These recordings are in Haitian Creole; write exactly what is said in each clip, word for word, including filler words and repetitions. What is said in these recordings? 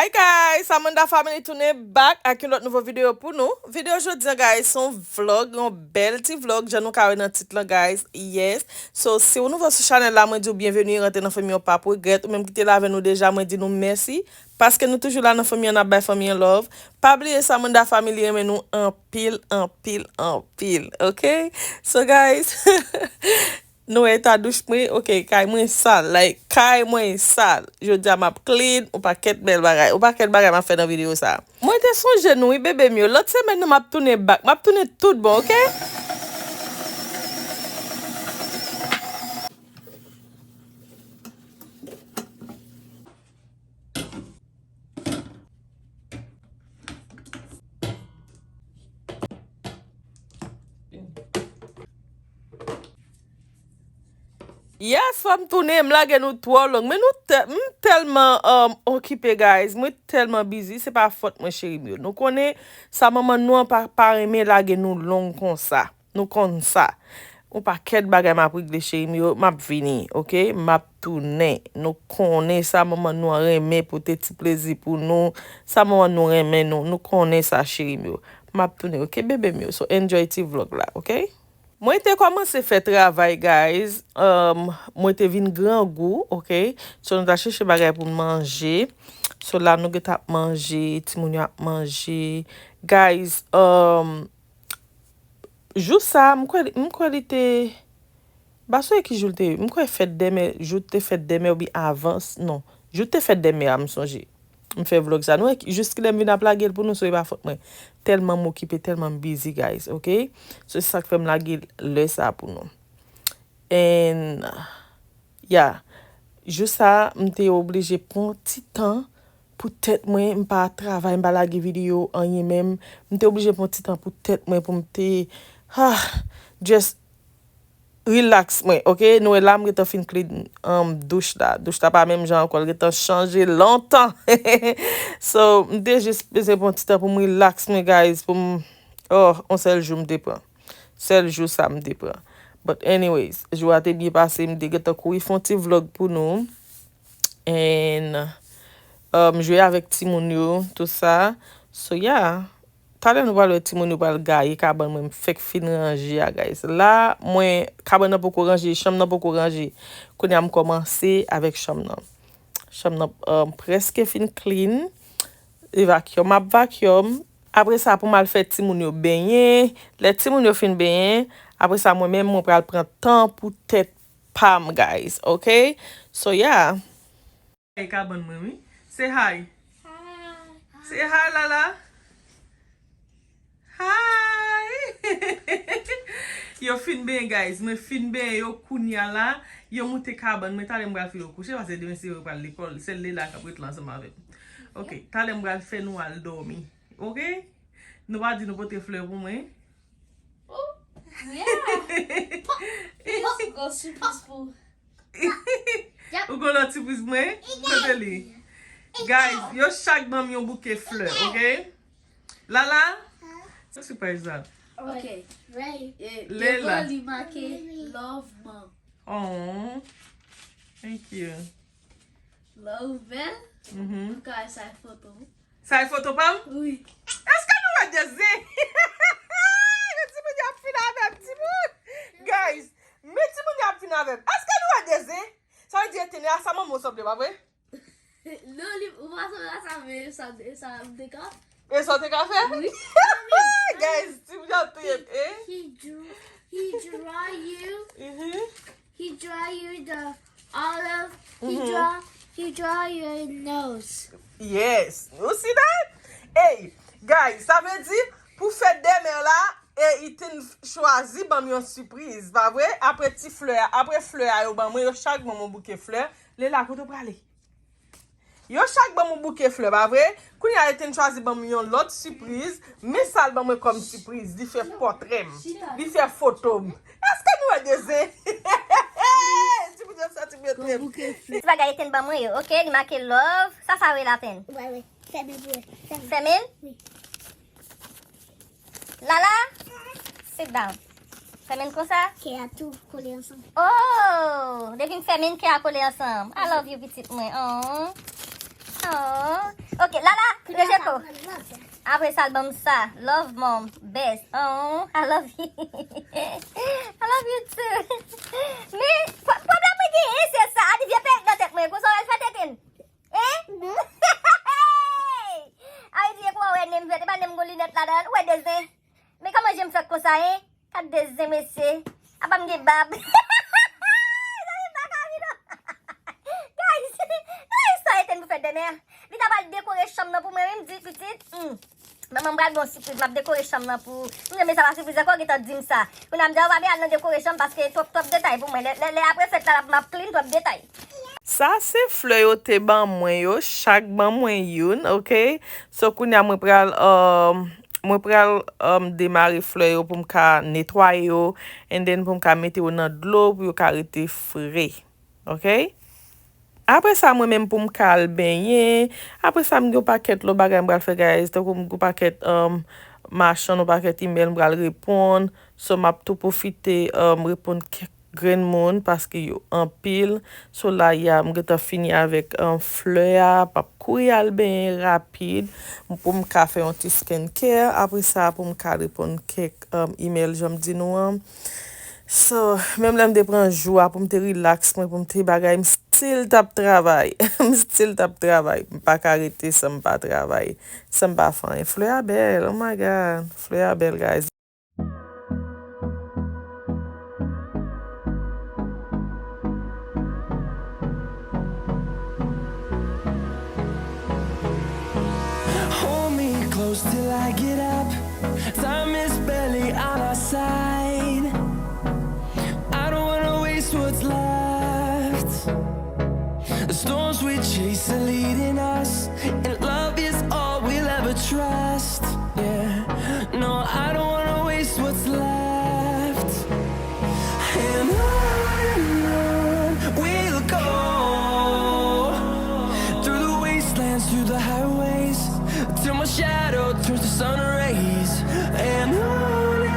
Hi guys, Amanda Family tounen back ak yon lòt nouvo videyo pou nou. Videyo jodi a, guys, se yon vlog, yon bèl ti vlog, jan nou ka wè nan tit lan, guys. Yes. So, si w nouvo sou chanèl la, mwen di w byenveni, rantre nan fanmi an, pa pou regrèt. Ou menm ki te la avè nou deja, mwen di nou mèsi. Paske nou toujou la nan fanmi an, n ap bay fanmi an love. Pa bliye, Amanda Family renmen nou anpil, anpil, anpil. Ok? So, guys, nou wè eta douch mwen, ok, kay mwen sal, like, kay mwen sal. Jodi a m ap clean, yon pakèt bèl bagay, yon pakèt bagay m ap fè nan videyo sa. Mwen te sonje nou, wi, bebe m yo. Lòt semèn nan, m ap tounen back, m ap tounen tout bon, ok? Yes, fò m tounen, m lage nou twò long. Men nou tè-, m tèlman, um, okipe, guys. Mwen tèlman busy. Se pa fòt mwen, cheri m yo. Nou konnen sa manman nou an pa, pa renmen lage nou long konsa. Nou konn sa. Yon pakèt bagay m ap regle, cheri m yo. M ap vini, ok? M ap tounen. Nou konnen sa manman nou an renmen pote ti plezi pou nou. Sa manman nou renmen nou. Nou konnen sa, cheri m yo. M ap tounen, ok, bebe m yo? So, enjoy ti vlog la, ok? Mwen te kòmanse fè travay, guys. Um, mwen te vin grangou, ok? So, nou ta chèche bagay pou n manje. So, la, nou gentan ap manje, timoun yo ap manje. Guys, um, jou sa, m kwè, m kwè li te, m pa sonje ki jou l te ye. M kwè fèt dèmen, jou te fèt dèmen oubyen avans, non. Jou te fèt dèmen a, m sonje. M fè vlog sa. Nou wè, jis kilè m vin ap lage l pou nou, so e pa fòt mwen. Tèlman m okipe, tèlman m busy, guys, ok? So, se sa k fè m lage lè sa pou nou. And, yeah. Jou sa, m te oblije pran ti tan pou tèt mwen, m pa travay, m pa lage videyo, anyen menm. M te oblije pran ti tan pou tèt mwen, pou m te, ah, just relax mwen, ok? Nou wè la, m gentan fin clean, um, douch la. Douch la pa menm jan ankò, l gentan chanje lontan. So, m te jis bezwen pran ti tan pou m relax mwen, guys, pou m, oh, yon sèl jou m te pran. Sèl jou sa m te pran. But anyways, jou a te byen pase, m te gentan kouri fè yon ti vlog pou nou. And, um, jwe avèk timoun yo, tout sa. So, yeah. Talè nou pral wè timoun yo pral gaye kabann mwen, m fèk fin ranje a, guys. La, mwen, kabann nan poko ranje, chanm nan poko ranje. Kounye a m kòmanse avèk chanm nan. Chanm nan, um, prèske fin clean. E vacuum ap vacuum. Apre sa, pou m al fè timoun yo benyen. Lè timoun yo fin benyen, apre sa, mwen menm, mwen pral pran tan pou tèt pa m, guys. Ok? So, yeah. Ay, kabann mwen, wi. Say hi. Hi. Say hi, Lala. Hi. Yo fin benyen, guys. Mwen fin benyen yo kounya la. Yo moute kabann mwen. Talè m pral fè yo kouche, paske demen se yo pral lekòl. Sèl Lela k ap ret la ansanm avè m. Ok, talè m pral fè nou al dòmi. Ok? Nou pa di nou pote flè pou mwen. Oh, yeah. Pop, pop, go siplis pou. Ou gon lòt sipriz mwen? Kote li? Guys, yo chak ban m yon bouke flè, ok? Lala? Se sipriz la. Ok. Lela. Devan li make love, man. Oh, thank you. Love bèl. Mhm. Ou ka sa foto. Sa e foto pa m? Wi. Èske nou wè de zen? Yo timoun yo ap fin avè m, timoun. Guys, men timoun yo ap fin avè m. Èske nou wè de zen? Sa vle di etene a sa manman w sanble, pa vre? Non, li, ou pa sanble a sa, men sa, sa m te ka. E sa w te ka fè? Wi. Guys, timoun yo ap touye m, eh? He drew, he draw you. Mhm. He draw you the olive. He draw, he draw your nose. Yes. You see that? Hey, guys, sa vle di pou fèt dèmen la, e Ethan chwazi ban m yon sipriz, pa vre? Apre ti flè a, apre flè a yo ban mwen, yo chak ban m yon bouke flè. Lela, kote w prale? Yo chak ban m yon bouke flè, pa vre? Kounye a, Ethan chwazi ban m yon lòt sipriz. Men sa l ban mwen kòm sipriz. Li fè pòtrè m. Li fè foto m. Èske nou wè de zen? Ti moun yo santi m yo touye m. Ti bagay Ethan ban mwen yo, ok? Li make love. Sa, sa vle lapenn. Wè, wè. Fèmen pou wè. Fèmen. Fèmen l? Wi. Lala, sit down. Fèmen l konsa. Kè a tou kole ansanm. Oh, depi m fèmen l, kè a kole ansanm. I love you, pitit mwen. Oh. Oh. Ok, Lala, Rejepo. Apre sa, l ban m sa. Love, mom. Best. Oh, I love you. I love you too. Men, pwoblèm mwen genyen, se sa. A di vye pèrik nan tèt mwen. Konsa, w al fè tenten. Hein? A di, e kouman w wè nen m vèt? E pa nen m gon linèt ladan l? Ou wè de zen? Men kòman je m fèt konsa, hein? Gad de zen, mesye. Apa m gen bab? Zanmi m pa ka ri, non. Guys, nan istwa Eten pou fèt dèmen an, li ta pral dekore chanm nan pou mwen, wi, m di, pitit, hmm, manman m pral gen yon sipriz, m ap dekore chanm nan pou ou. M renmen sa, pa sipriz ankò, gentan di m sa. Kounye a m di, a, w pa byen al nan dekore chanm paske twòp, twòp detay pou mwen. Lè, lè, lè apre fèt la, m ap clean twòp detay. Sa se flè yo te ban mwen yo, chak ban mwen youn, ok? So, kounye a mwen pral, um, mwen pral, um, demare flè yo pou m ka netwaye yo, and then pou m ka mete yo nan dlo pou yo ka rete fre, ok? Apre sa, mwen menm pou m ka al benyen. Apre sa, m gen yon pakèt lòt bagay m pral fè, guys. Tankou m gen yon pakèt, um, machann, yon pakèt email m pral reponn. So, m ap tou pwofite, um, reponn kèk grenn moun paske yo anpil. So la, ya, m gentan fini avèk, um, flè a, m ap kouri al benyen rapid pou m ka fè yon ti skincare. Apre sa, pou m ka reponn kèk, um, email, jan m di nou an. So, menm lè m te pran jou a pou m te relax mwen, pou m te bagay, m still t ap travay. M still t ap travay. M pa ka rete san m pa travay, san m pa fè anyen. Flè a bèl, oh my God. Flè a bèl, guys. Hold me close till I get up. Time is barely on our side. I don't wanna waste what's left. The storms we chase are leading us, and love is all we'll ever trust. Yeah, no, I don't wanna waste what's left. And on and on we'll go, through the wastelands, through the highways, till my shadow turns to sun rays. And on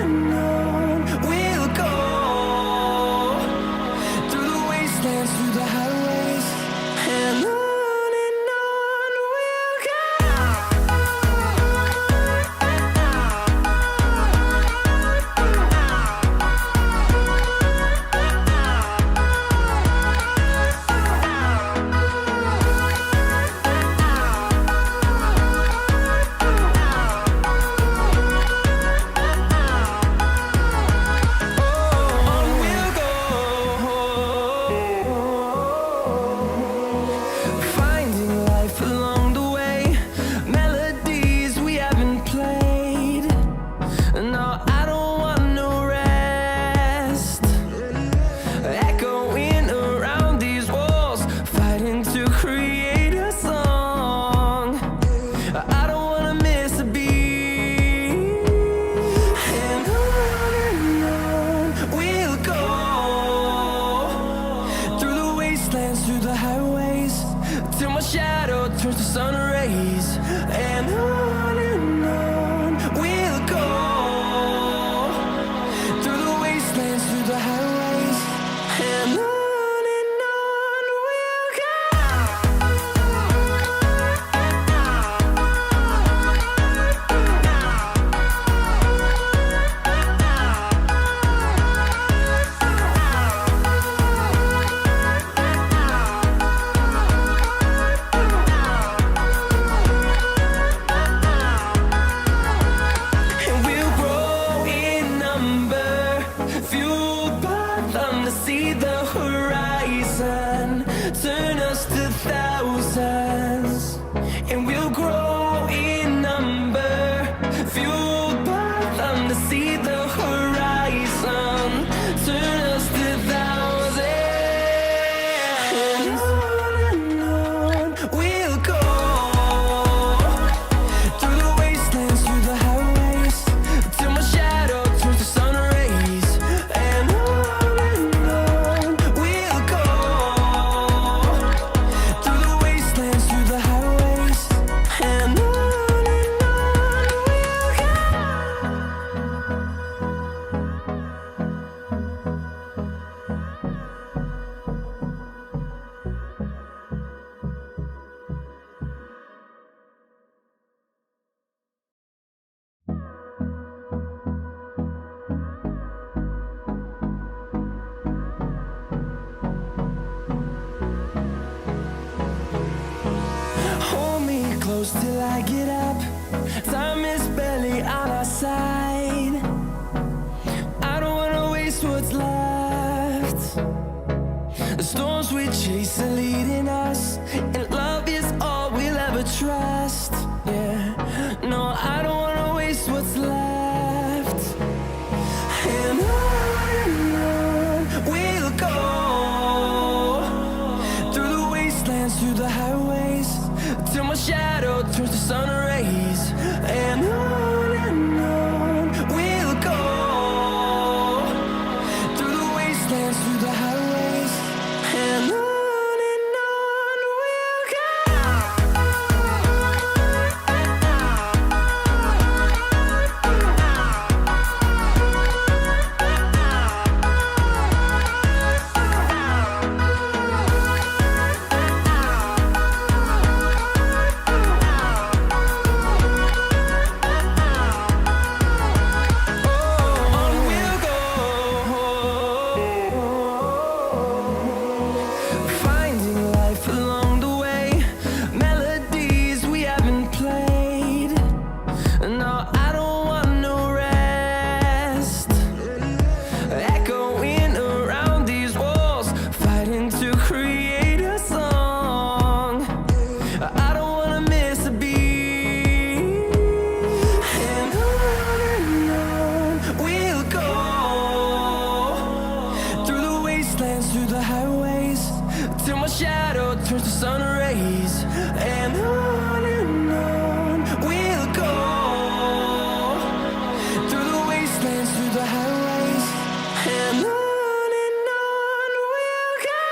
Get up, time is barely on our side. I don't wanna waste what's left. The storms we chase are leading us, and love is all we'll ever trust. Yeah, no, I don't wanna waste what's left. And on and on we'll go, through the wastelands, through the highways, till my shadow turns to sun rays. And on and on we'll go, through the wastelands, through the highways, and on and on we'll go. Finding life along the way, melodies we haven't played. No, I don't want no rest. Echoing around these walls, fighting to create a song. I don't wanna miss a beat. And on and on we'll go, through the wastelands, through the highways, till my shadow turns to sun rays. And on and on we'll go, through the wastelands, through the highways, and on and on we'll go.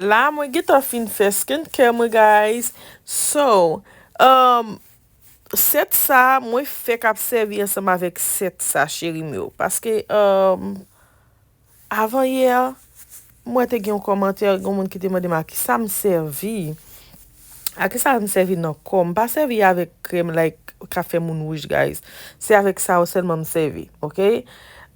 La, mwen gentan fin fè skincare mwen, guys. So, um, sèt sa, mwen fèk ap sèvi ansanm avèk sèt sa, cheri m yo. Paske, um, avan yè, mwen te gen yon kòmantè, gen yon moun ki te mande m a ki sa m sèvi. A ki sa m sèvi nan kò m? M pa sèvi avèk krèm, like, k ap fè moun wouj, guys. Se avèk sa yo sèlman m sèvi, oke?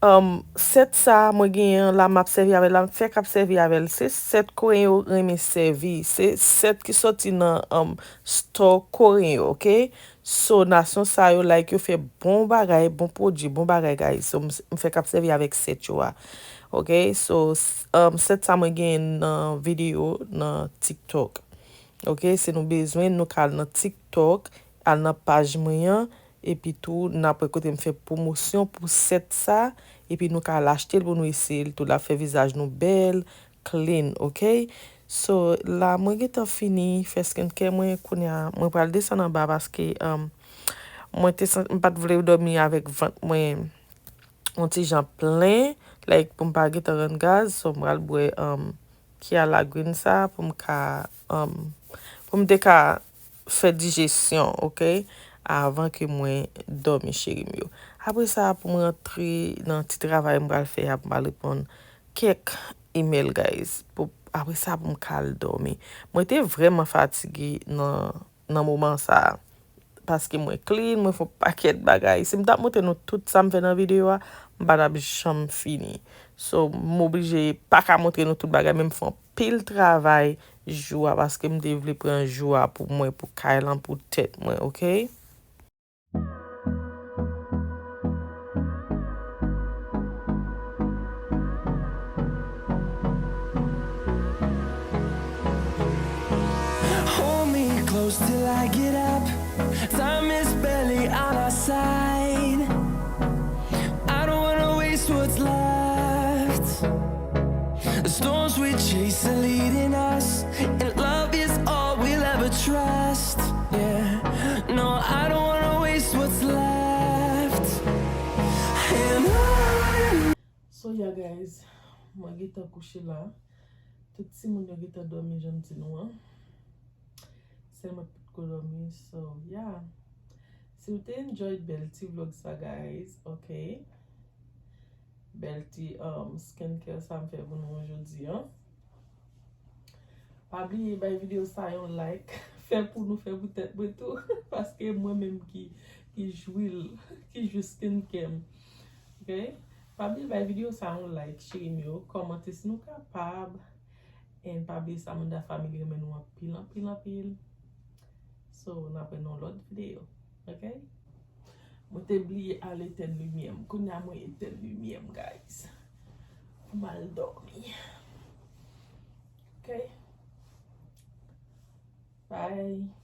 Um, sèt sa mwen genyen an la, m ap sèvi avè l la, m fèk ap sèvi avè l. Se sèt Koreyen yo renmen sèvi. Se sèt ki soti nan, um, store Koreyen yo, oke? So, nasyon sa yo, like, yo fè bon bagay, bon pwodui, bon bagay, guys. So, m, m fèk ap sèvi avèk sèt yo a. Oke? So, s-, um, sèt sa mwen genyen nan videyo, nan TikTok. Oke? Si nou bezwen, nou ka al nan TikTok, al nan paj mwen an, epi tou, n ap wè kote m fè pwomosyon pou sèt sa, epi nou ka al achte l pou nou eseye l tou. L ap fè vizaj nou bèl, clean, oke? So, la, mwen gentan fini fè skincare mwen, kounye a, mwen pral desann anba paske, um, mwen te san-, m pa t vle dòmi avèk vant mwen yon ti jan plen, like, pou m pa gentan rann gaz, so m pral bwè, um, Kiala Green sa pou m ka, um, pou m te ka fè dijesyon, oke? Avan ke mwen dòmi, cheri m yo. Apre sa, pou m rantre nan ti travay m pral fè a, pou m al reponn kèk email, guys. Pou, apre sa, pou m ka al dòmi. Mwen te vrèman fatige nan, nan moman sa a. Paske mwen clean, mwen fè yon pakèt bagay. Si m t ap montre nou tout sa m fè nan videyo a, m pa t ap janm fini. So, m oblije pa ka montre nou tout bagay, men m fè anpil travay jou a, paske m te vle pran jou a pou mwen, pou kay lan, pou tèt mwen, oke? Hold me close till I get up. Time is barely on our side. I don't wanna waste what's left. The storms we chase are leading us, and love is all we'll ever trust. Yeah, no, I don't wanna waste what's left. And on. So yeah, guys, mwen gentan kouche la. Tout timoun yo gentan dòmi, jan m di nou an. Sèl mwen ki potko dòmi, so, yeah. Si w te enjoy bèl ti vlog sa, guys, ok? Bèl ti, um, skincare sa m fè pou nou jodi an. Pa bliye bay videyo sa yon like. Fè pou nou, fè pou tèt mwen tou. Paske mwen menm ki, ki jwi l, ki jwi skincare m. Ok? Pa bliye bay videyo sa yon like, cheri m yo. Kòmante si nou kapab. And pa bliye Samantha Family renmen nou anpil, anpil, anpil. So, n ap wè nan lòt videyo. Ok? Mwen te bliye al etèn limyè m. Kounye a mwen etèn limyè m, guys. Pou m al dòmi. Ok? Bye.